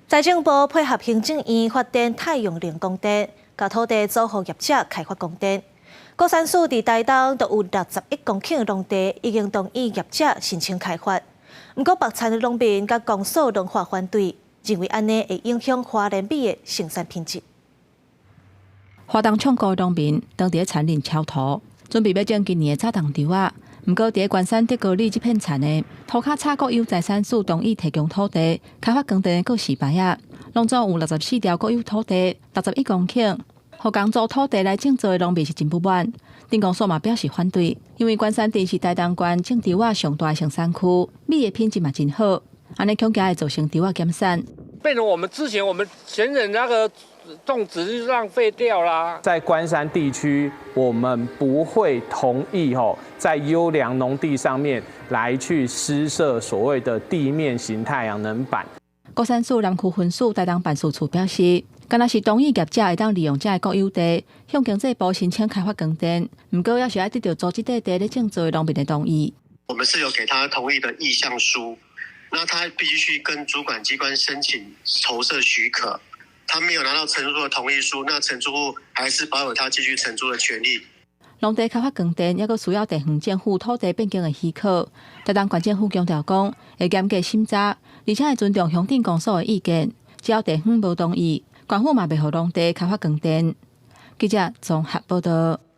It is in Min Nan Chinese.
財政部配合行政院發展太陽能光電，共土地租予業者開發光電。鼓山署佇台東就有61公頃農地已經同意業者申請開發，毋過白田的農民佮公所攏發反對，認為按呢會影響花蓮米的生產品質。花東暢谷農民當佇咧田裡鍬土，準備欲種今年的早冬稻仔。毋過，佇咧關山德高里這片田的塗跤炒國有財產署同意提供土地開發光電的告示牌仔，攏總有64條國有土地，61公頃，予共租土地來種稻的農民是真不滿。鎮公所嘛表示反對，因為關山鎮是台東縣種稻仔上大的生產區，米的品質嘛真好，按呢恐驚會造成稻仔減產。變成我們之前我們前人那個種植就浪費掉啦。在關山地區，我們不會同意吼，在優良農地上面來去施設所謂的地面型太陽能板。鼓山署南區分署台東辦事處表示，敢若是同意業者會當利用這个國有地向經濟部申請開發光電，毋過猶是愛得著租這塊地咧種稻的農民的同意。我們是有給他同意的意向書，那他必須去跟主管機關申請投設許可。他沒有拿到承租的同意書，那承租戶還是保有他繼續承租的權利。農地開發光電，猶閣需要地方政府土地變更的許可。台東縣政府強調講，會嚴格審查，而且會尊重鄉鎮公所的意見。只要地方無同意，縣府嘛袂予農地開發光電。記者綜合報道。